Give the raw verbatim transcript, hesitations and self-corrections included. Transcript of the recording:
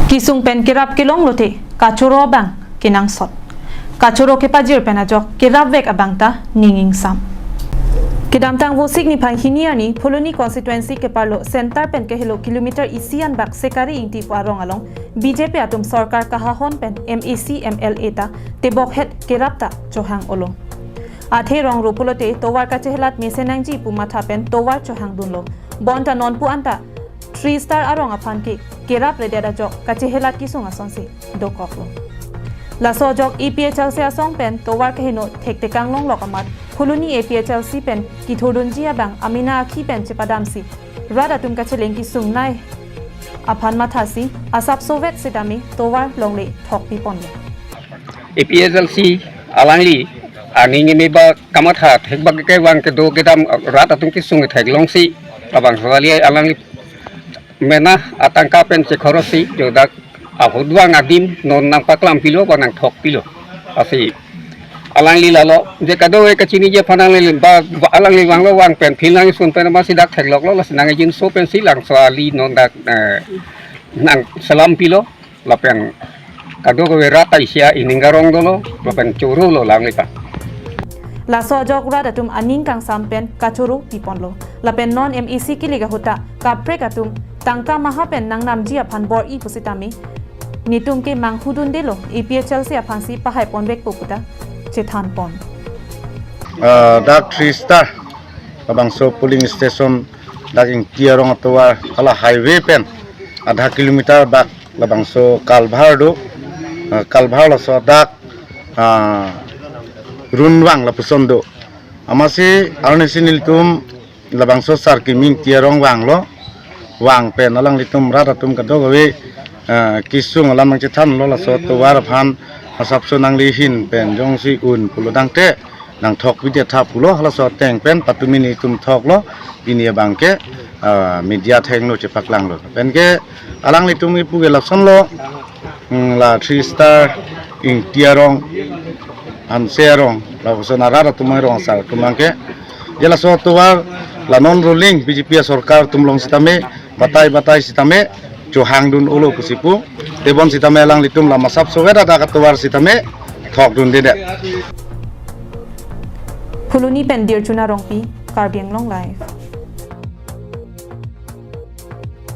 Kesung pen kerap kelong lote kachoro abang kenangsot. Kachoro kepajir pen ajok kerap vek abang ta ning ingsam. Kedamtang Vosik niphai hini arni Phuloni constituency keparlo center pen kehelo kilometer isi anbak Sekari Ingti pu arong along B J P atum sorkar kahahon pen M A C M L A ta tebok het kerap ta chohang olo. Athe rong ro pulote tovar kachehelat mesen nangji pu matha pen tovar chohang dunlo. Bonta non pu anta Three Star arong aphan ke kerap redet ajok kachehelat kesung asonsi dokoklo. Laso ajok A P H L C asong pen tovar keheno thektekang longlok amat Phuloni A P H L C pen kithurdunji abang amena akhi pen chepadamsi rat atum kacheleng kesung nai aphan mathasi asapso vet sitame tovar longle thok piponlo. A P H L C alangli aning eme ba kamatha thekbak kevang kedo kedam rat atum kesung theklongsi labangso kali alangli mena atangka pen chekhorosi jodak ahut vang adim non nangpaklam pilo ba nangthok pilo. Lasi alangli lalo je kadokave kachiniji aphan alangli ba, ba alangli vanglo vang pen phil nangsun pen masi dak thekloklo, lasi nang ejin so pensi labangso ali non dak, eh, nangselam pilo lapen kadokave rat ta isi a ining karong dolo lapen chorolo alangli ta. Laso ajok rat atum aning kangsam pen kachoro piponlo. Lapen non M A C kilik ahut ta kaprek atum tangka maha pen nangnamji aphan bor-i pusitame netum ke manghudundelo, A P H L C aphansi pahai ponvekpo pu ta chethanpon. Ah, dak Three Star labangso polling station dak Ingti arong atovar hala highway pen adha kilometer bak labangso culvert do, ah, culvert laso dak, ah, runvang lapuson do. Amatsi arnisi nelitum labangso Sarkimi Ingti arong vanglo, vang pen alanglitum rat atum kadokave, ah, kesung alam nangchethanlo, laso tovar aphan asapso nangli hin pen jongsi un pulo tangte nangthok pidetha pulo, halaso ateng pen patumi netum thoklo, pini abang ke, ah, media athengno chepaklanglo. Penke alanglitum ipu ke lasonlo, hmm, la Three Star Ingti arong, Hanse arong, lapuson arat atum arong asar atum abang ke. Je laso tovar la non ruling B J P asorkar atum along sitame, batai batai sitame chohang dun-olo pusi pu. Tebon sitame alanglitum la masapso vet adak atovar sitame thokdundedet. Phuloni pen Dirchuna Rongpi, Karbi Anglong Live.